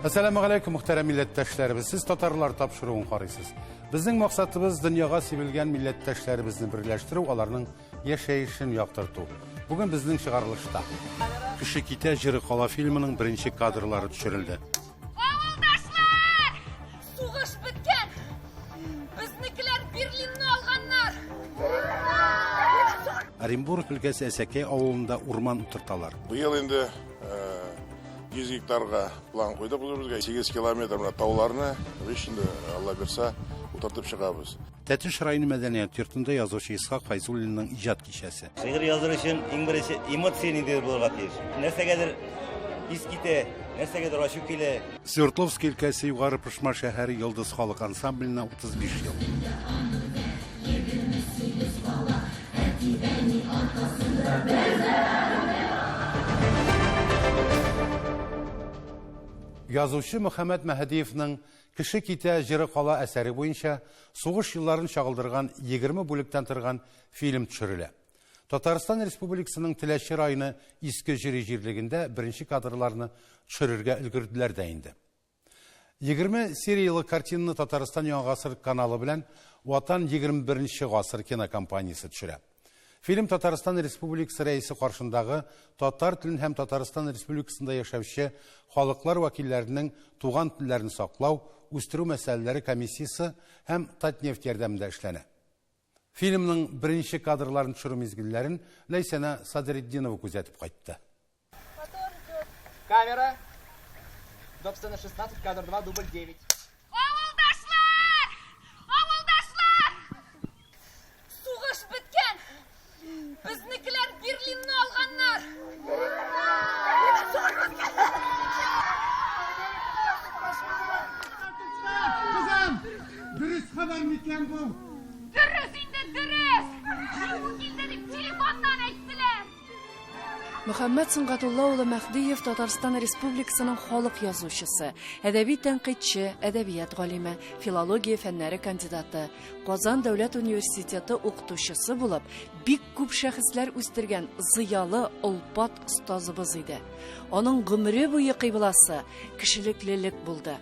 Әссәламү галәйкүм, мөхтәрәм милләттәшләребез. Сез татарлар тапшыруын карыйсыз. Безнең максатыбыз дөньяга сибелгән милләттәшләребезне берләштерү, аларның яшәешен яктырту. Бүген безнең чыгарылышта Кеше китә, җыры кала фильмының беренче кадрлары төшерелде. Авылдашлар! Сугыш беткән! Безнекеләр Берлинны алганнар! Оренбург өлкәсе Әсәкәй авылында урман утырталар. Быел инде 100 гектарга план куйдык үзебезгә. 8 километр менә тауларны, биш инде, Алла бирса, утыртып чыгабыз. Тәтеш районы мәдәният йортында язучы Исхак Файзуллинның иҗат кичәсе. Шигырь языр өчен иң беренче эмоция ниндидер булырга тиеш. Нәрсәгәдер ис китә, нәрсәгәдер ачу килә. Свердловск өлкәсе Югары Пышма шәһәре Йолдыз халык ансамбленә 35 ел. Язучы Мөхәммәт Мәһдиевның Кеше китә, җыры кала әсәре буенча сугыш елларын чагылдырган 20 бүлектән торган фильм төшерелә. Татарстан Республикасының Теләче районы Иске Җөри җирлегендә беренче кадрларны төшерергә өлгерделәр дә инде. 20 сериялы картинаны Татарстан Яңа гасыр каналы белән Ватан 21 гасыр кинокомпаниясе төшерә. Фильм Татарстан Республикасы Рәисе каршындагы татар телен һәм Татарстан Республикасында яшәүче халыклар вәкилләренең туган телләрен саклау, үстерү мәсьәләләре комиссиясе һәм Татнефть ярдәмендә эшләнә. Фильмның беренче кадрларын төшерү мизгелләрен Ләйсәнә Садретдинова күзәтеп кайтты. Камера. Доп сцена 16, кадр 2, дубль 9. Авылдашлар! Авылдашлар! Сугыш беткән! Безнекеләр Берлинны алганнар! Кызым, дөрес хәбәр микән бу? Дөрес инде, дөрес! Җиңү килде дип телефоннан әйттеләр! Мөхәммәт Сөнгатулла улы Мәһдиев Татарстан Республикасының халык язучысы, әдәби тәнкыйтьче, әдәбият галиме, филология фәннәре кандидаты, Казан дәүләт университеты укытучысы булып, бик күп шәхесләр үстергән зыялы, олпат остазыбыз иде. Аның гомере буе кыйбласы кешелеклелек булды.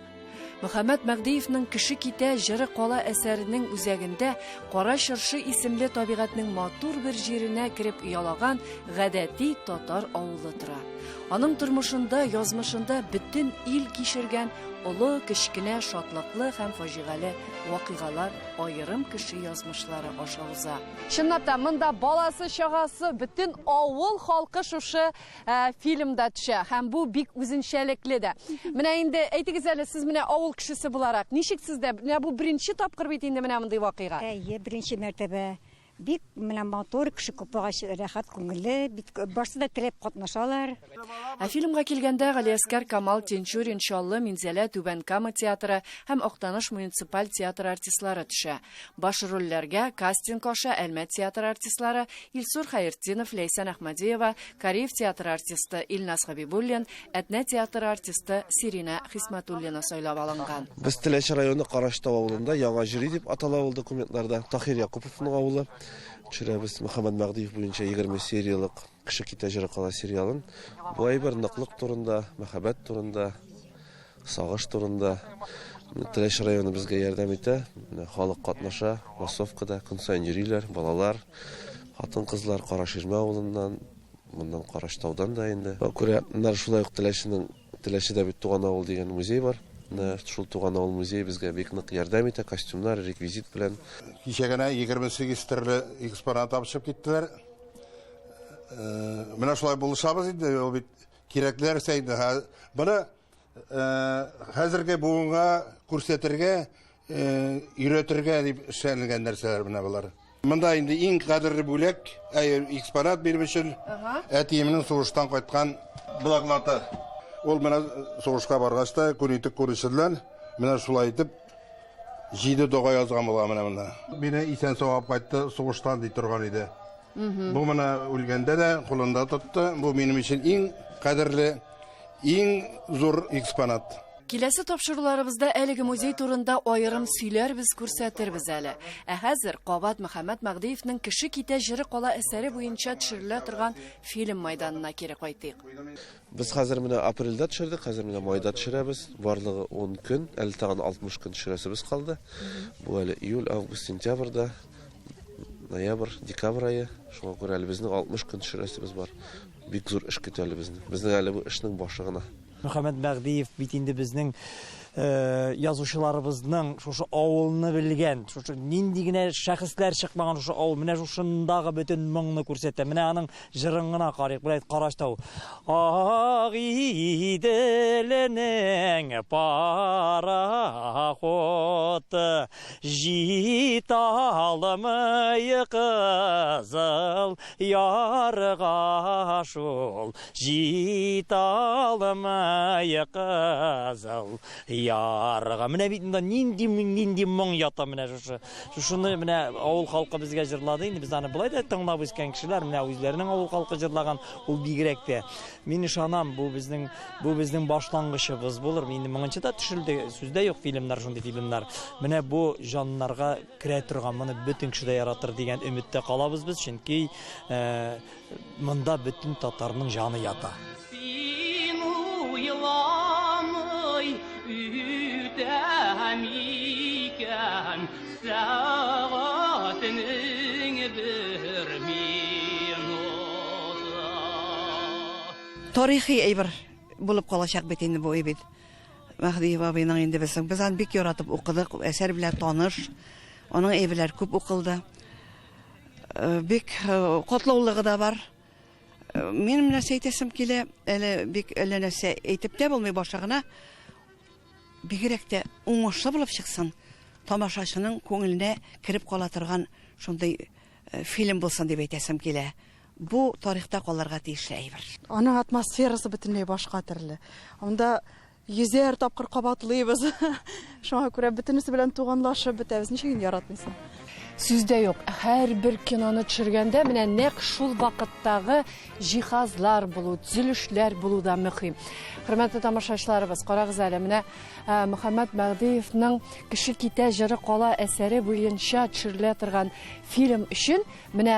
Мөхәммәт Мәһдиевның Кеше китә, җыры кала әсәренең үзәгендә Кара чыршы исемле табигатьнең матур бер җиренә кереп оялаган гадәти татар авылы тора. Аның тормышында, язмышында бөтен ил кичергән олы, кечкенә, шатлыклы һәм фаҗигале вакыйгалар аерым кеше язмышлары аша уза. Чынлап та, монда баласы, чагасы, бөтен авыл халкы шушы фильмда төшә һәм бу бик үзенчәлекле дә. Менә инде әйтегез әле, сез менә авыл кешесе буларак, ничек сездә? Менә бу беренче тапкыр бит инде менә мондый вакыйга. Әйе, беренче мәртәбә. Бик менә матур, кеше күп булгач, рәхәт, күңелле. Бик барсы да теләп катнашалар. Ә фильмга килгәндә, Галиәскәр Камал, Тинчурин, Чаллы, Минзәлә, Түбән Кама театры һәм Актаныш муниципаль театры артистлары төшә. Баш рольләргә кастинг аша Әлмәт театры артистлары Илсур Хәертдинов, Ләйсән Әхмәдиева, Кариев театры артисты Илназ Хәбибуллин, Әтнә театры артисты Сиринә Хисмәтуллина сайлап алынган. Без Теләче районы Карачтау авылында, Яңа Җөри дип атала ул документларда, Таһир Якуповның авылы, төшерәбез Мөхәммәт Мәһдиев буенча 20 сериялык Кеше китә, җыры кала сериалын. Бу әйбер ныклык турында, мәхәббәт турында. Сагыш турында. Теләче районы безгә ярдәм итә. Менә халык катнаша, массовкада көн саен йөриләр, балалар, хатын-кызлар Караширмә авылыннан, моннан Караштаудан да инде. Шуңа күрә менә шулай ук Теләченең Теләчедә бит Туган авыл дигән музей бар. Менә шул Туган авыл музее безгә бик нык ярдәм итә, костюмнар, реквизит белән. Кичә генә 28 төрле экспонат алып чыгып киттеләр. Менә шулай булышабыз инде, ул бит кирәкле нәрсә инде. Моны хәзерге буынга күрсәтергә, өйрәтергә дип эшләнелгән нәрсәләр менә болар. Монда инде иң кадерле бүләк, экспонат биреп өчен әтиемнең сугыштан кайткан блокноты. Ул менә сугышка баргач та күн итек күрешерләр. Менә шулай итеп җиде дога язган була менә монда. Мине исән сау алып кайтты сугыштан ди торган иде. Бу менә үлгәндә дә кулында тотты. Бу минем өчен иң кадерле, иң зур экспонат. Киләсе тапшыруларыбызда әлеге музей турында аерым сөйләрбез, күрсәтербез әле. Ә хәзер кабат Мөхәммәт Мәгъдиевнең Кеше китә, җыры кала әсәре буенча төшерелә торган фильм майданына кире кайтыйк. Без хәзер менә апрельдә төшердек, хәзер менә майда төшерәбез. Барлыгы 10 көн, әле тагын 60 көн төшерәсебез калды. Бу әле июль, август, сентябрьдә, ноябрь, декабрь ае. Шуңа күрә әле безнең 60 көн төшерәсебез бар. Бик зур эш көтә әле безне. Безнең әле бу эшнең башы гына. Мөхәммәт Мәгъдиев бит инде безнең э, язучыларыбызның шушы авылны белгән, шушы нинди генә шәхесләр чыкмаган шушы авыл, менә шушындагы бөтен моңны күрсәтә. Менә аның җырын гына карыйк, менә Караштау. Агыйделенең пароходы җитә алмый кызыл ярга шул Җитә алмый кызыл ярга. Менә бит монда нинди нинди моң ята менә шушы. Шушыны менә авыл халкы безгә җырлады инде. Без аны болай да тыңлап үскән кешеләр, менә үзләренең авыл халкы җырлаган, ул бигрәк тә. Мин ышанам, бу безнең бу безнең башлангычыбыз булыр. Инде моңынчы да төшерелде, сүз дә юк, фильмнар, шундый фильмнар. Менә бу җаннарга керә торган, моны бөтен кеше дә яратыр дигән өметтә калабыз без, чөнки э, Монда бөтен татарның җаны ята. Син уйламый үтә микән сәгатенең бер минуты? Тарихи әйбер булып калачак бит инде бу әйбит. Мәһдиев абыйның инде безнең. Без аны бик яратып укыдык, әсәр белән таныш. Аның әйберләре күп укылды. Э, бик э, катлаулыгы да бар. Э, минем нәрсә әйтәсем килә, әле бик әллә нәрсә әйтеп тә булмый башы гына. Бигрәк тә уңышлы булып чыксын, тамашачының күңеленә кереп кала торган шундый фильм булсын дип әйтәсем килә. Бу тарихта калырга тиешле әйбер. Аның атмосферасы бөтенләй башка төрле. Анда Йөзәр тапкыр кабатлыйбыз. Шуңа күрә бөтенесе белән туганлашып бетәбез. Ничек инде яратмыйсың? Сүз дә юк, һәрбер киноны төшергәндә менә нәкъ шул вакыттагы җиһазлар булу, төзелешләр булу да мөһим. Хөрмәтле тамашачыларыбыз, карагыз әле, менә э, Мөхәммәт Мәгъдиевның Кеше китә, җыры кала әсәре буенча төшерелә торган фильм өчен Менә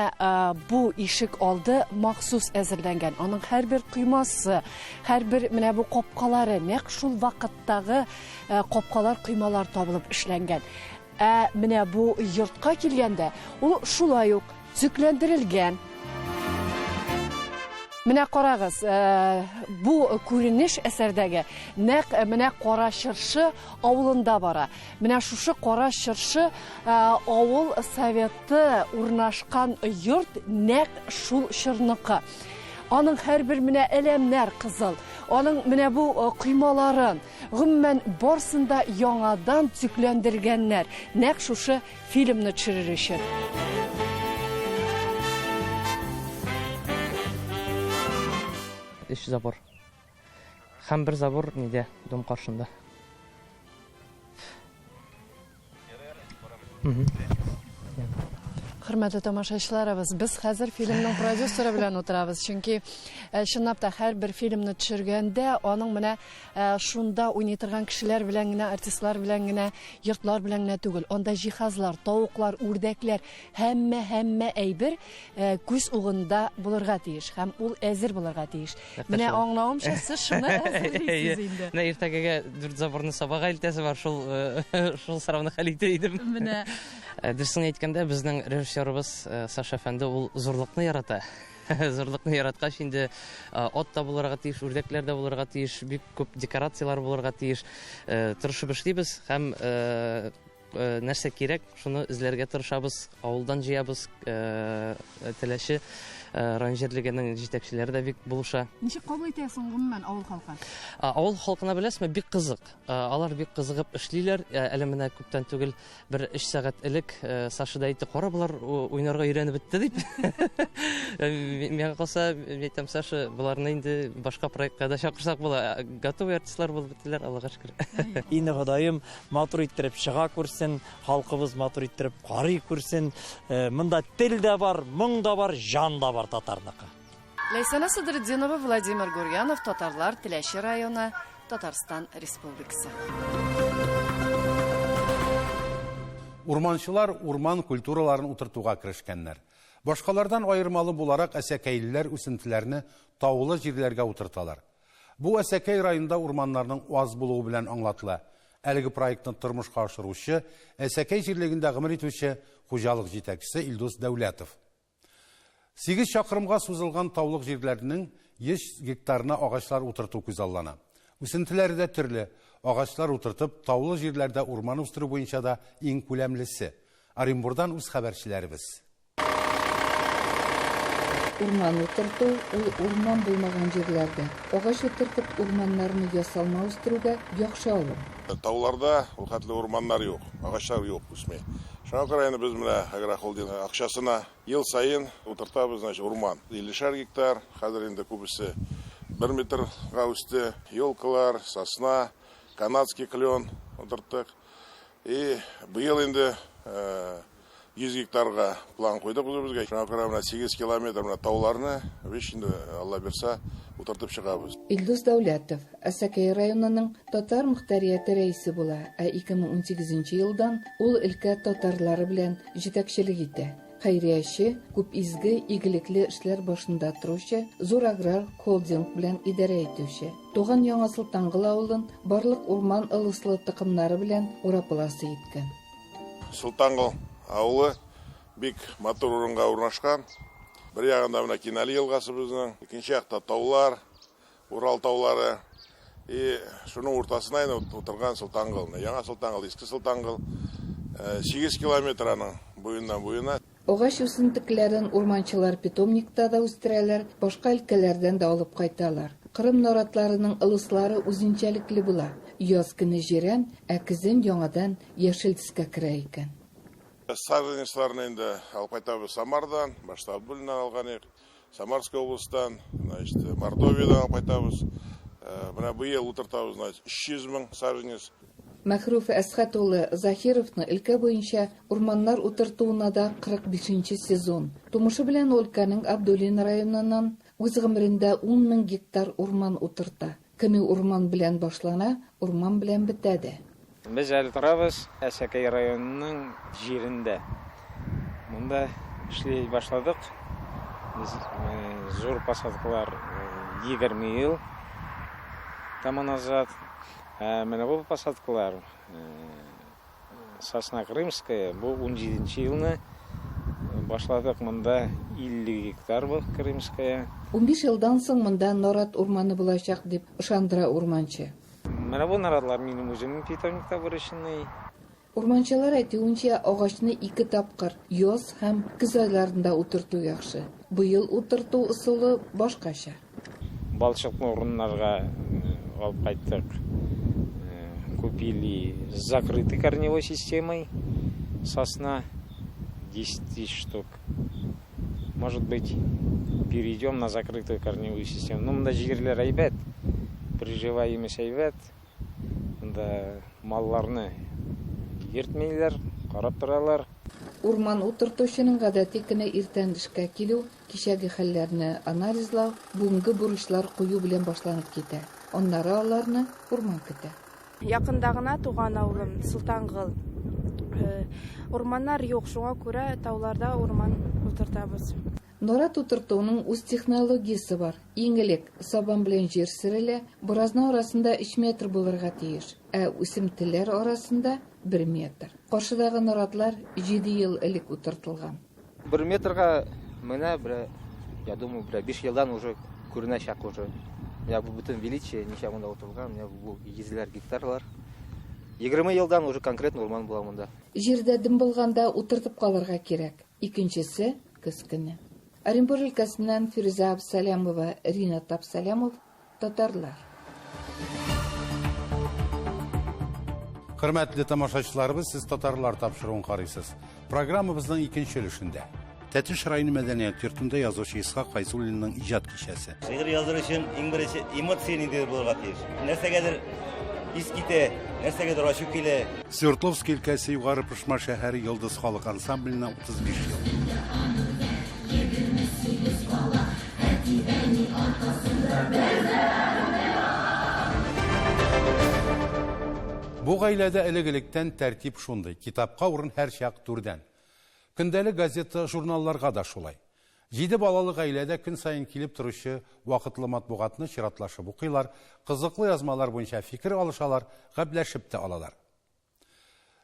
бу ишек алды махсус әзерләнгән. Аның һәрбер коймасы, һәрбер менә бу капкалары нәкъ шул вакыттагы капкалар, коймалар табылып эшләнгән. Ә менә бу йортка килгәндә, ул шулай ук төзекләндерелгән. Менә карагыз, бу күренеш әсәрдәге нәкъ менә Кара Чыршы авылында бара. Менә шушы Кара Чыршы авыл советы урнашкан йорт нәкъ шул чорныкы. Аның һәрбер менә әләмнәр кызыл, аның менә бу коймаларын, гомумән, барсын да яңадан төзекләндергәннәр, нәкъ шушы фильмны төшерер өчен. Өч забор. Һәм бер забор нидә, дом каршында. Хөрмәтле тамашачыларыбыз, без хәзер фильмның продюсеры белән утырабыз, чөнки э, чынлап та һәрбер фильмны төшергәндә аның менә э, шунда уйный торган кешеләр белән генә, артистлар белән генә, йортлар белән генә түгел, анда җиһазлар, тавыклар, үрдәкләр, һәммә һәммә әйбер Э, күз угында булырга тиеш һәм ул әзер булырга тиеш. Менә аңлавымча, сез шуны әзерлисез инде. Менә иртәгәгә дүрт заборны Сабага илтәсе бар, шул э, шул сорауны хәл итә идем. Менә. Э, дөресен әйткәндә, безнең режиссерыбыз Саша әфәнде ул зурлыкны ярата. Зурлыкны яраткач инде ат та булырга тиеш, үрдәкләр дә булырга тиеш, бик күп декорацияләр булырга тиеш. Тырышып эшлибез һәм Э, нәрсә кирәк, шуны эзләргә тырышабыз, авылдан җыябыз, э, Теләче э, район җирлегенең җитәкчеләре дә бик булыша. Ничек кабул итә соң гомумән авыл халкы? Авыл халкына беләсезме, бик кызык. Алар бик кызыгып эшлиләр. Әле менә күптән түгел бер өч сәгать элек Саша да әйтте, кара болар уйнарга өйрәнеп бетте дип. Миңа калса, мин әйтәм, Саша, боларны инде башка проектка да чакырсак була. Готовый артистлар булып беттеләр, Аллага шөкер. Инде Ходаем Матур иттереп чыга күрсен, халкыбыз матур иттереп карый күрсен. Э, монда тел дә бар, моң да бар, җан да бар татарныкы. Ләйсәнә Садретдинова, Владимир Гурьянов, Татарлар, Теләче районы, Татарстан Республикасы. Урманчылар урман культураларын утыртуга керешкәннәр. Башкалардан аермалы буларак әсәкәйлеләр үсентеләрне таулы җирләргә утырталар. Бу Әсәкәй районында урманнарның аз булуы белән аңлатыла. Әлеге проектны тормышка ашыручы, Әсәкәй җирлегендә гомер итүче хуҗалык җитәкчесе Илдус Дәүләтов. 8 чакрымга сузылган таулык җирләрнең 100 гектарына агачлар утырту күзаллана. Үсентеләре дә төрле. Агачлар утыртып, таулы җирләрдә урман үстерү буенча да иң күләмлесе. Оренбурдан үз хәбәрчеләребез. Урман утырту, ул урман булмаган җирләрдә агач утыртып урманнарны ясалма үстерүгә яхшы алым. Тауларда ул хәтле урманнар юк, агачлар юк, үсми. Шуңа күрә инде без менә агрохолдинг акчасына ел саен утыртабыз, значит, урман. 50 гектар, хәзер инде күбесе бер метрга үсте. Елкалар, сосна, канадский клен утырттык. И быел инде 100 гектарга план куйдык үзебезгә. Шуңа күрә менә 8 километр менә тауларны биш инде Алла бирса утыртып чыгабыз. Илдус Дәүләтов Әсәкәй районының татар мохтарияте рәисе була, ә 2018 елдан ул өлкә татарлары белән җитәкчелек итә. Хәйрияче, күп изге, игелекле эшләр башында торучы, зур аграр холдинг белән идарә итүче. Туган Яңа Солтангол авылын барлык урман ылыслы токымнары белән урап аласы иткән. Солтангол авылы бик матур урынга урнашкан. Бер ягында менә Кинали елгасы безнең, икенче якта таулар, Урал таулары. И шуның уртасына инде утырган Солтангол. Яңа Солтангол, Иске Солтангол. 8 километр аның буеннан буена. Агач үсентекләрен урманчылар питомникта да үстерәләр, башка өлкәләрдән дә алып кайталар. Кырым наратларының ылыслары үзенчәлекле була. Яз көне җирән, ә көзен яңадан яшел төскә керә икән. Саженецларны инде алып кайтабыз Самардан, башта Абдуллиннан алган идек, Самарская областьтан, значит, Мордовиядан алып кайтабыз. Менә быел утыртабыз, значит, 300 мең саженец. Мәхрүф Әсхәт улы Заһировны өлкә буенча урманнар утыртуына да 45 нче сезон. Тумышы белән ул өлкәнең Абдуллин районыннан, үз гомерендә 10 мең гектар урман утырта. Көне урман белән башлана, урман белән бетә дә. Без әле торабыз Әсәкәй районының җирендә. Монда эшли башладык. Без зур посадкалар 20 ел тому назад. Ә менә бу посадкалар Сосна Крымская, бу 17 елны башладык. Монда 50 гектар бу Крымская. 15 елдан соң монда нарат урманы булачак, дип ышандыра урманчы. Менә бу наратлар минем үземнең питомникта выращенный. Урманчылар әйтүенчә, агачны ике тапкыр, яз һәм көз айларында утырту яхшы. Быел утырту ысулы башкача. Балчыклы урыннарга алып кайттык. Купили с закрытой корневой системой сосна 10 тысяч штук. Может быть, перейдем на закрытую корневую систему. Ну, монда җирләр әйбәт, приживаемость әйбәт. Монда малларны йөртмиләр, карап торалар. Урман утыртучының гадәти көне иртән эшкә килү, кичәге хәлләрне анализлау, бүгенге бурычлар кую белән башланып китә. Аннары аларны урман көтә. Якында гына туган авылым, Солтангол. Урманнар юк, шуңа күрә тауларда урман утыртабыз. Нарат утыртуның үз технологиясе бар. Иң элек сабан белән җир сөрелә, буразна арасында өч метр булырга тиеш, ә үсемтеләр арасында, бер метр. Каршыдагы наратлар җиде ел элек утыртылган. Бер метрга менә, бер, я думаю, бер биш елдан уже күренәчәк уже. Менә бу бөтен величие, ничә монда утырылган, менә бу йөзләр гектарлар. 20 елдан уже конкретно урман була монда. Җирдә дым булганда утыртып калырга кирәк. Икенчесе, көз көне. Оренбур өлкәсеннән Фирүзә Абсалямова, Ринат Абсалямов, Татарлар. Хөрмәтле тамашачыларыбыз, сез Татарлар тапшыруын карыйсыз. Программабызның икенче өлешендә. Тәтеш районы мәдәният йортында язучы Исхак Файзуллинның иҗат кичәсе. Шигырь языр өчен иң беренче эмоция ниндидер булырга тиеш. Нәрсәгәдер ис китә, нәрсәгәдер ачу килә. Свердловск өлкәсе Югары Пышма шәһәре Йолдыз халык ансамбленә 35 ел. Бу гаиләдә элек-электән тәртип шундый, китапка урын һәрчак түрдән. Көндәлек газета, журналларга да шулай. Җиде балалы гаиләдә көн саен килеп торучы вакытлы матбугатны чиратлашып укыйлар, кызыклы язмалар буенча фикер алышалар, гәпләшеп тә алалар.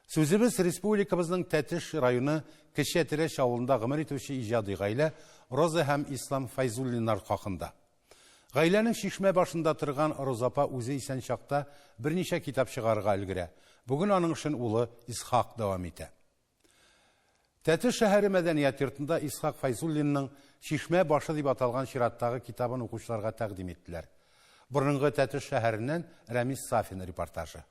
Сүзебез республикабызның Тәтеш районы Кече Әтрәч авылында гомер итүче иҗади гаилә Роза һәм Ислам Фәйзуллиннар хакында. Гаиләнең чишмә башында торган Роза апа үзе исән чакта берничә китап чыгарырга өлгерә. Бүген аның эшен улы Исхак дәвам итә. Тәтеш шәһәре мәдәният йортында Исхак Фәйзуллинның Чишмә башы дип аталган чираттагы китабын укучыларга тәкъдим иттеләр. Борынгы Тәтеш шәһәреннән Рәмис Сафин репортажы.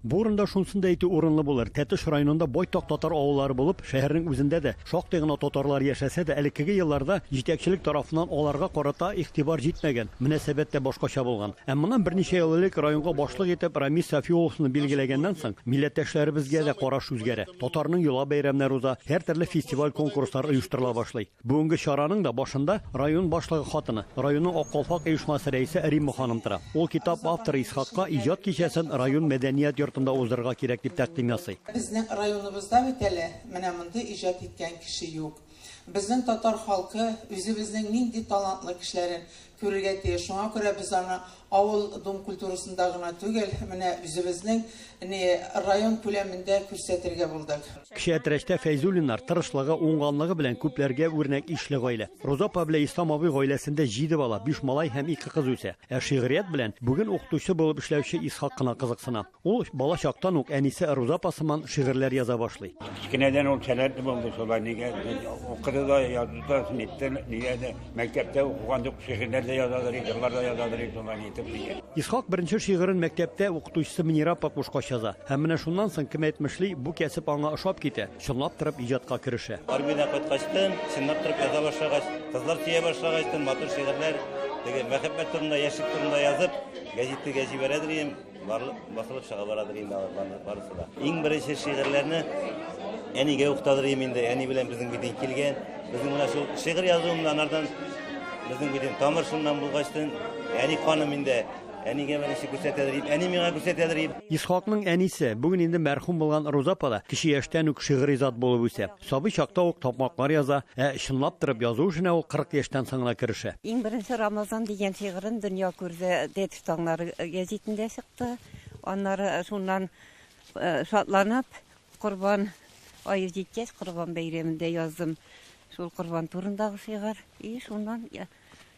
Бу урында шунысын да әйтү урынлы булыр, Тәтеш районында байтак татар авыллары булып, шәһәрнең үзендә дә шактый гына татарлар яшәсә дә, элеккеге елларда җитәкчелек тарафыннан аларга карата игътибар җитмәгән, мөнәсәбәт тә башкача булган. Ә моннан берничә ел элек районга башлык итеп Рамис Сафиулловны билгеләгәннән соң, милләттәшләребезгә дә караш үзгәрә. Татарның йола бәйрәмнәре уза, һәртөрле фестиваль-конкурслар оештырыла башлый. Бүгенге чараның да башында район башлыгы хатыны, районның Ак калфак оешмасы рәисе Римма ханым тора. Ул китап авторы Исхакка иҗат кичәсен район мәдәният йортында уздырырга кирәк дип тәкъдим ясый. Безнең районыбызда бит әле менә мондый иҗат иткән кеше юк. Безнең татар халкы үзебезнең нинди талантлы кешеләрен күрергә тиеш. Шуңа күрә без аны авыл дом культурасында гына түгел, менә үзебезнең ни район күләмендә күрсәтергә булдык. Кече Әтрәчтә Фәйзуллиннар тырышлыгы, уңганлыгы белән күпләргә үрнәк ишле гаилә. Роза апа белән Ислам абый гаиләсендә җиде бала, биш малай һәм ике кыз үсә. Ә шигърият белән бүген укытучы булып эшләүче Исхак кына кызыксына. Ул бала чактан ук әнисе Руза апа сыман шигырьләр яза башлый. Кечкенәдән ул сәләтле булды шулай, нигә укыды да, язды да, нитте, нигә дә мәктәптә укыганда ук шигырьләр дә язадыр, җырлар да язадыр, шулай нитеп нигә. Исхак беренче шигырен мәктәптә укытучысы Мөнирә апа кушкач яза. Һәм менә шуннан соң, кем әйтмешли, бу кәсеп аңа ошап китә, чынлап торып иҗатка керешә. Армиядән кайткачтын, чынлап торып яза башлагач, кызлар сөя башлагачтын, матур шигырьләр, теге мәхәббәт турында, яшьлек турында язып, гәзитегә җибәрәдер идем. Барлык басылып чыга барадыр инде алар барысы да. Иң беренче шигырьләрне әнигә укытадыр идем инде. Әни белән безнең бит килгән. Безнең менә шул шигырь язуым анардан безнең бит тамыр шуннан булгачтын әни каным инде. Әнигә беренче күрсәтәдер идем. Әни миңа күрсәтәдер идем. Исхакның әнисе, бүген инде мәрхүм булган Роза апа да кече яшьтән үк шигъри зат булып үсә. Сабый чакта ук такмаклар яза, ә чынлап торып язу эшенә ул 40 яшьтән соң гына керешә. Иң беренче Рамазан дигән шигырен дөнья күрде, Тәтеш таңнары гәзитендә чыкты. Аннары шуннан шатланып, Корбан ае җиткәч, Корбан бәйрәмендә яздым шул Корбан турындагы шигырь. И шуннан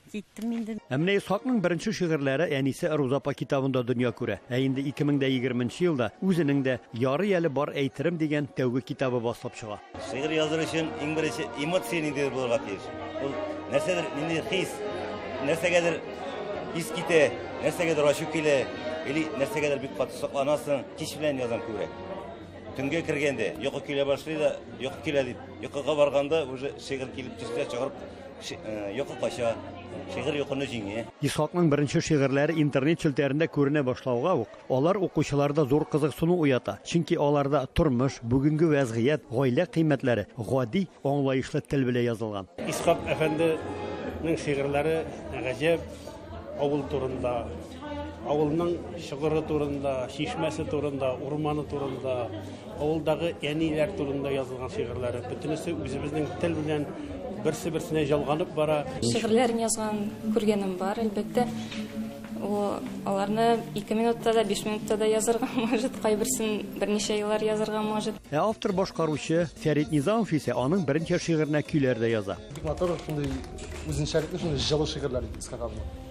Киттем инде. Ә менә Исхакның беренче шигырьләре әнисе Руза апа китабында дөнья күрә. Ә инде 2020 нче елда үзенең дә Ярый әле бар әйтерем дигән тәүге китабы басылып чыга. Шигырь языр өчен иң беренче эмоция ниндидер булырга тиеш. Ул нәрсәдер, ниндидер хис, нәрсәгәдер ис китә, нәрсәгәдер ачу килә, или нәрсәгәдер бик каты сокланасың. Кич белән язам күбрәк. Төнгә кергәндә йокы килә башлый да, йокы килә дип, йокыга барганда уже шигырь килеп төшсә, чыгарып Йокы кача, шигырь йокыны җиңә. Исхакның беренче шигырьләре интернет челтәрендә күренә башлауга ук, алар укучыларда зур кызыксыну уята, чөнки аларда тормыш, бүгенге вәзгыять, гаилә кыйммәтләре гади, аңлаешлы тел белән язылган. Исхак әфәнденең шигырьләре гаҗәп авыл турында, авылның чокыры турында, чишмәсе турында, урманы турында, Авылдагы әниләр турында язылган шигырьләре бөтенесе үзебезнең тел белән берсе-берсенә җалганып бара. Шигырьләрен язган күргәнем бар, әлбәттә. Ул аларны 2 минутта да, 5 минутта да язырга может, кайберсен берничә еллар язырга может. Ә автор-башкаручы Фәрит Низамов исә аның берничә шигыренә көйләр дә яза. Бик матур, шундый үзенчәлекле, шундый җылы шигырьләр Исхак абыйның.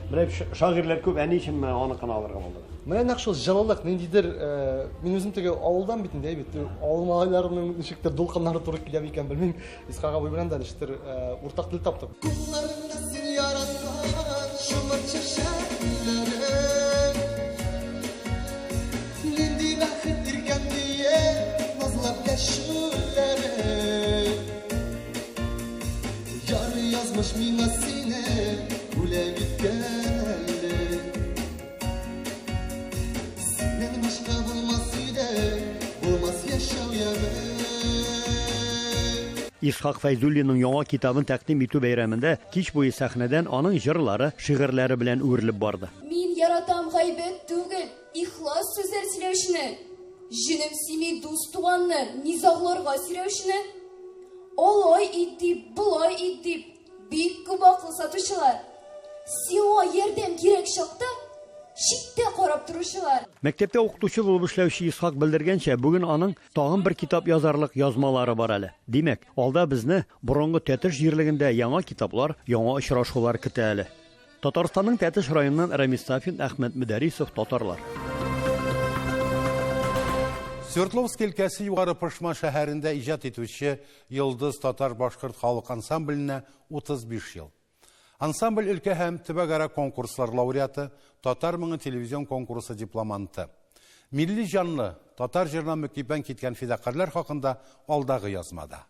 Менә шагыйрьләр күп, ә ни өчен менә аныкын алырга булдыгыз? Менә нәкъ шул җылылык, ниндидер, мин үзем теге авылдан бит инде, әйбәт, авыл малайларының ничектер дулкыннары туры килә микән, белмим. Исхак абый белән дә ничектер уртак тел таптык. Кулларымда син яраткан шомырт чәчәкләре. Нинди бәхет иркәм диеп назлап дәшүләре. Ярый язмыш миңа сине бүләк иткән әле. Синнән башка булмас иде, булмас яшәү яме. Исхак Фәйзуллинның яңа китабын тәкъдим итү бәйрәмендә кич буе сәхнәдән аның җырлары, шигырьләре белән үрелеп барды. Мин яратам гайбәт түгел, ихлас сүзләр сөйләүчене. Җенем сими дус-туганны низагларга сөйрәүчене. Алай ит дип, болай ит дип, бик күп акыл сатучылар. Сиңа ярдәм кирәк чакта, читтә карап торучылар. Мәктәптә укытучы булып эшләүче Исхак белдергәнчә, бүген аның тагын бер китап язарлык язмалары бар әле. Димәк, алда безне борынгы Тәтеш җирлегендә яңа китаплар, яңа очрашулар көтә әле. Татарстанның Тәтеш районыннан Рәмис Сафин, Әхмәт Мөдәрисов, Татарлар. Свердловск өлкәсе Югары Пышма шәһәрендә иҗат итүче Йолдыз татар-башкорт халык ансамбленә 35 ел. Ансамбль өлкә һәм төбәкара конкурслар лауреаты, Татар моңы телевизион конкурсы дипломанты. Милли җанлы, татар җырына мөкиббән киткән фидакарьләр хакында алдагы язмада.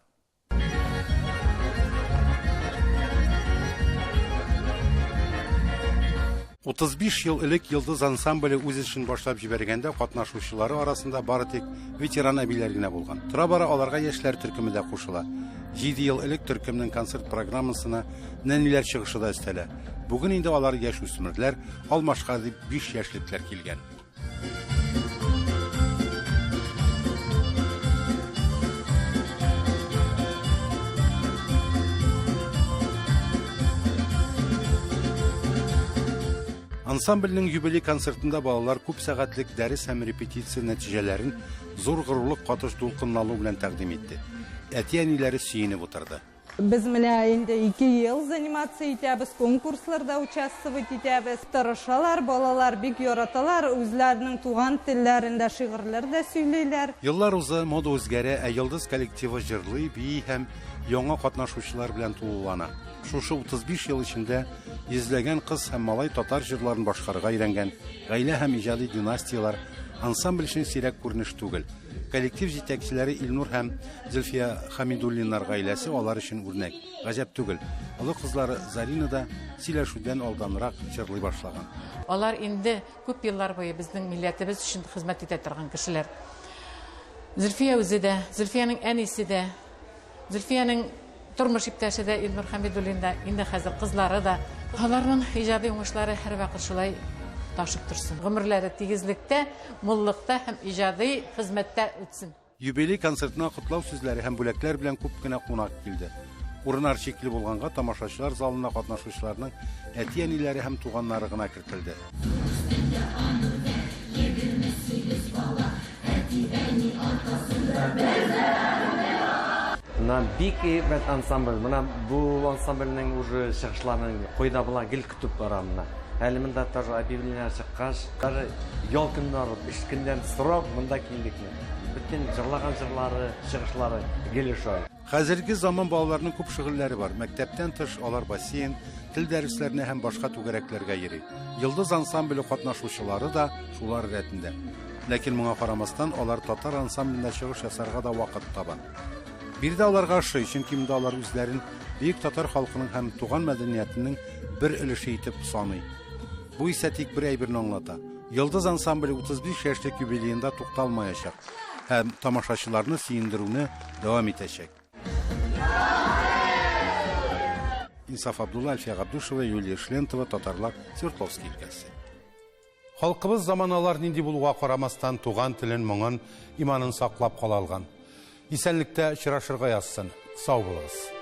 35 ел элек Йолдыз ансамбле үз эшен башлап җибәргәндә катнашучылары арасында бары тик ветеран әбиләр генә булган. Тора-бара аларга яшьләр төркеме дә кушыла. 7 ел элек төркемнең концерт программасына нәниләр чыгышы да өстәлә. Бүген инде алар яшүсмерләр, алмашка дип 5 яшьлекләр килгән. Ансамбльнең юбилей концертында балалар күп сәгатьлек дәрес һәм репетиция нәтиҗәләрен зур горурлык катыш дулкынлану белән тәкъдим итте. Әти-әниләре сөенеп утырды. Без менә инде ике ел заниматься итәбез, конкурсларда участвовать итәбез. Тырышалар, балалар бик яраталар, үзләренең туган телләрендә шигырьләр дә сөйлиләр. Еллар уза, мода үзгәрә, ә Йолдыз коллективы җырлый, бии һәм яңа катнашучылар белән тулылана. Шушы 35 ел эчендә йөзләгән кыз һәм малай татар җырларын башкарырга өйрәнгән, гаилә һәм иҗади династияләр ансамбль өчен сирәк күренеш түгел. Коллектив җитәкчеләре Илнур һәм Зөлфия Хамидуллиннар гаиләсе алар өчен үрнәк. Гаҗәп түгел, олы кызлары Зарина да сөйләшүдән алданрак җырлый башлаган. Алар инде күп еллар буе безнең милләтебез өчен хезмәт итә торган кешеләр. Зөлфия үзе дә, Зөлфиянең әнисе дә, Зөлфиянең тормыш иптәше дә Илнур Хәмидуллин да, инде хәзер кызлары да. Аларның иҗади уңышлары һәрвакыт шулай ташып торсын. Гомерләре тигезлектә, муллыкта һәм иҗади хезмәттә үтсен. Юбилей концертына котлау сүзләре һәм бүләкләр белән күп кенә кунак килде. Урыннар чикле булганга тамашачылар залына катнашучыларның әти-әниләре һәм туганнары гына кертелде. Менә бик әйбәт ансамбль. Менә бу ансамбльнең уже чыгышларын кайда була гел көтеп барам менә. Әле монда тоже объявление чыккач, даже ял көнне алып, эш көннән сорап монда килдек менә. Бөтен җырлаган җырлары, чыгышлары гел ошый. Хәзерге заман балаларының күп шөгыльләре бар. Мәктәптән тыш алар бассейн, тел дәресләренә һәм башка түгәрәкләргә йөри. Йолдыз ансамбле катнашучылары да шулар рәтендә. Ләкин моңа карамастан, алар татар ансамблендә чыгыш ясарга да вакыт таба. Биредә аларга ошый, чөнки монда алар үзләрен бөек татар халкының һәм туган мәдәниятенең бер өлеше итеп саный. Бу исә тик бер әйберне аңлата. Йолдыз ансамбле 35 яшьлек юбилеенда тукталмаячак һәм тамашачыларны сөендерүне дәвам итәчәк. Инсаф Абдулла, Әлфия Габдушева, Юлия Шлентова, Татарлар, Свердловский өлкәсе. Халкыбыз заманалар нинди булуга карамастан туган телен, моңын, иманын саклап кала алган. Исәнлектә очрашырга язсын. Сау булыгыз.